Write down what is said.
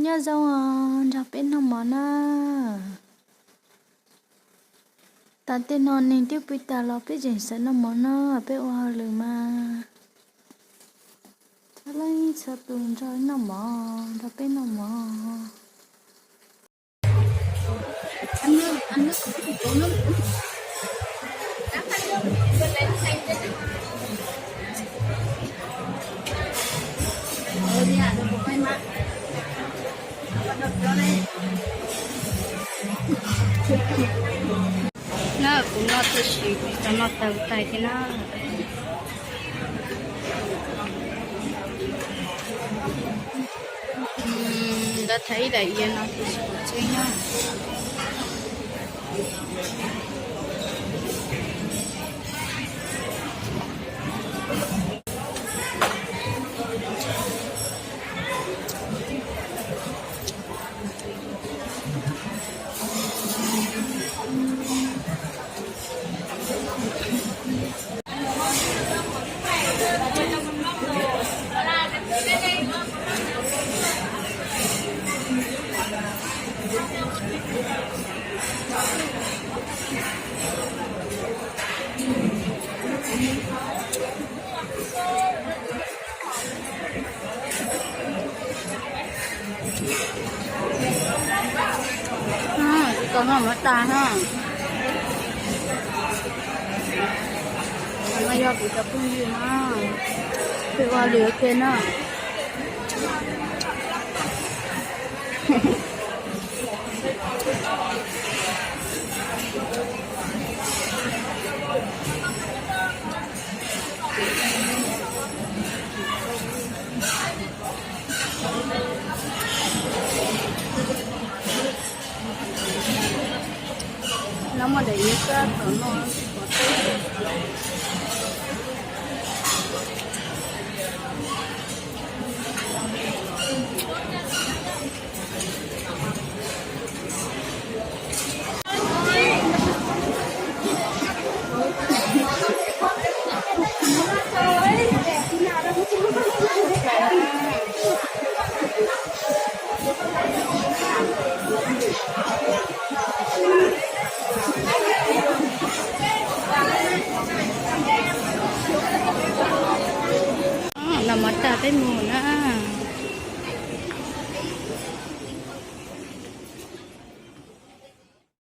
Nyob zoo os, nrog peb noj mov na. Tam tej no neeg twb pw tas los peb tseem sawv noj mov na, peb ua hauj lwm mas. Txhua leej txhua tus nrog noj mov, nrog peb noj mov. Na kuv noj tib si, kuv tau noj tau tais thiab na. Ntawd thaum ib daim iav no kuv tsis pom tseg na. Tsis tau noj mov tas na. No yog kuv cov phooj ywg na, peb ua hauj lwm ua ke na. No muaj daim iav kab tom no.